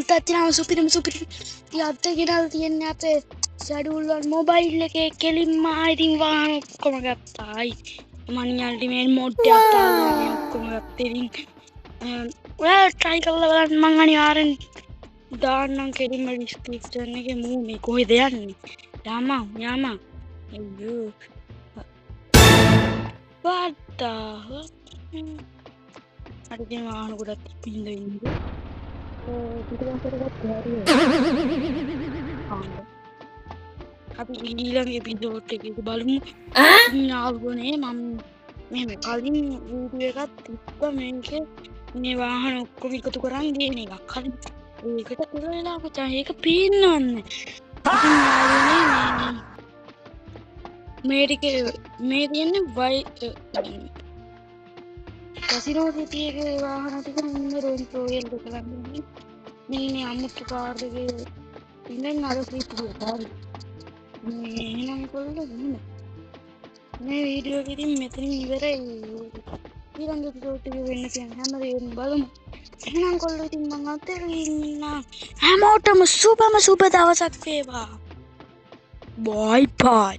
Touch වෙනවා සුපිරිම සුපිරි. ඉතින් අද ගෙනල්ලා තියෙන්නේ අපේ ෂැඩියුල් 1 මොබයිල් එකේ කෙලින්ම ඉතින් වාහන ඔක්කොම ගත්තා. ආයි මනි අල්ටිමේට් මොඩ් එකක් දාලා මේ ඔක්කොම ගත්තා. ඉතින් ඔයා try කරලා බලන්න, මං අනිවාර්යෙන් දාන්නම් කෙලින්ම ඩිස්ක්‍රිප්ෂන් එකේ. මූ මේ කොහෙද යන්නේ? යමන් යමන්. අයියෝ, what the heck? අර ඉතින් වාහන ගොඩක් තිබ්බ හින්දා ඉන්නේ. පිටිපස්සට ගත්තා හරියට. අපි ඊළඟ එපිසෝඩ් එකේදී බලමු. ඉතින් යාළුවනේ, මම මෙහෙම කලින් වීඩියෝ එකක් තිබ්බ මේකේ මේ වාහන ඔක්කොම එකතු කරන් ගේන එකක්. හරි. ඒකට ඉවර වෙලා මචං ඒක පේන්නවන්නේ. ඉතින් යාළුවනේ, මේ ටික මේ තියෙන්නේ වයි කසිනෝ සිටි එකේ වාහන ටික මෙන්න රෝන් රෝයල් එක ළඟ මෙන්න මේ අමුතු කාර් එකේ ඉඳන් අර සිටි එක. හරි. මේ එහෙනම් කොල්ලෝ, මෙන්න මේ වීඩියෝ එක ඉතින් මෙතනින් ඉවරයි. ඊළඟ එපිසෝඩ් එක වෙන්න කියන හැමදේම බලමු. එහෙනම් කොල්ලෝ, ඉතින් මං අතරින් හැමෝටම සුබම සුබ දවසක් වේවා. බයි බයි.